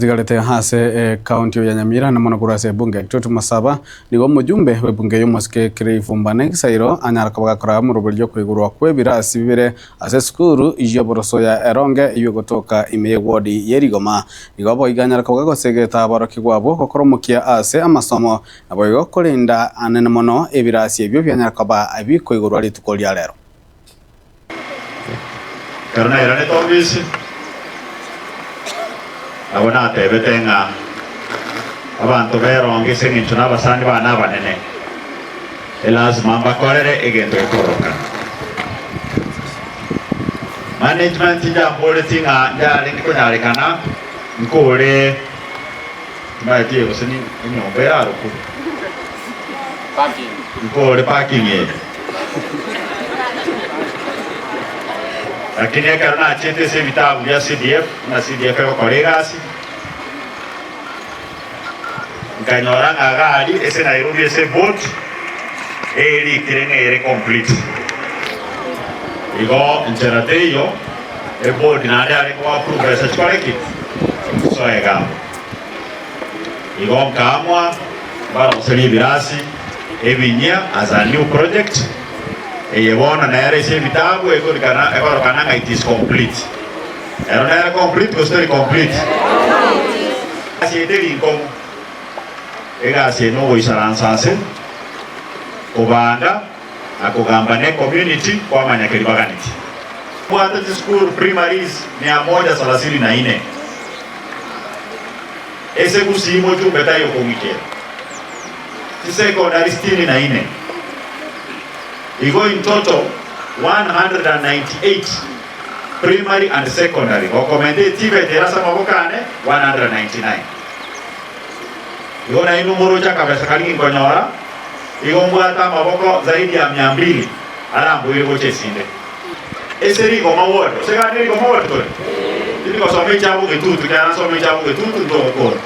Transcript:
Nsigarete ase ekaunti ya Nyamira na mono korwa ase ebunge Kitutu Masaba nigo omojumbe bw'ebunge y'omosike Cliff Mbane Gisairo anyara koba gakora omoroberio okoigorwa kw'ebirasi bibere ase esukuru y'oboroso ya Eronge eyio egotoka ime y'ewodi ye Rigoma. Nigo boigo anyara koba gagosegeta aborokigwa abwo gokora omokia ase amasomo naboigo korenda anene mono ebirasi ebio bianyara koba bikoigorwa rituko ria rero. Ekero nairanete obisi, nabo natebete ng'a abanto beronge ase engencho nabasani bane abanene, elasima mbakorere egento gekororokana. Management njamboreti ng'a njarenge konyarekana nkore timanyeti gose enyomba erarokwe, nkore parking eye. Lakini ekero nachete ase ebitabu bia CDF, buna CDF egokora egasi, nkanyora ng'a gari ase Nairobi ase eboat erikire ng'a ere complete. Igo nchera teiyo, eboard naende yarenge go approve besa chikore ki? Chisoe iga abwo. Igo nkaamua mbaroserie ebirasi ebinyia as a new project, eye bono nere ase ebitabu ekorikana ekorokana ng'a it is complete. Ero nere complete gose teri complete? Egasi eye teri nkong'u, egasi eye nogoisaransa ase, kobanga na kogamba ne community kwamanya keri baganeti. Tobwate chisukuru primaries mia moja salasini na ine. Ase Gusii mochumbe taiyo kong'ikera chisecondary sitini na ine, igo in total 198 primary and secondary, gokomenta etibeti ere ase amaboko ane 199. Igo nainwe moroche akabesa karia ginkonyora, igo mbwate amaboko zaidi ya mia mbili aramboire gocha esinde. Ase rigoma ward, gose gande rigoma ward tore? Tindi gosoma echiabo getutu, kiagera nsome echiabo getutu ntogokora.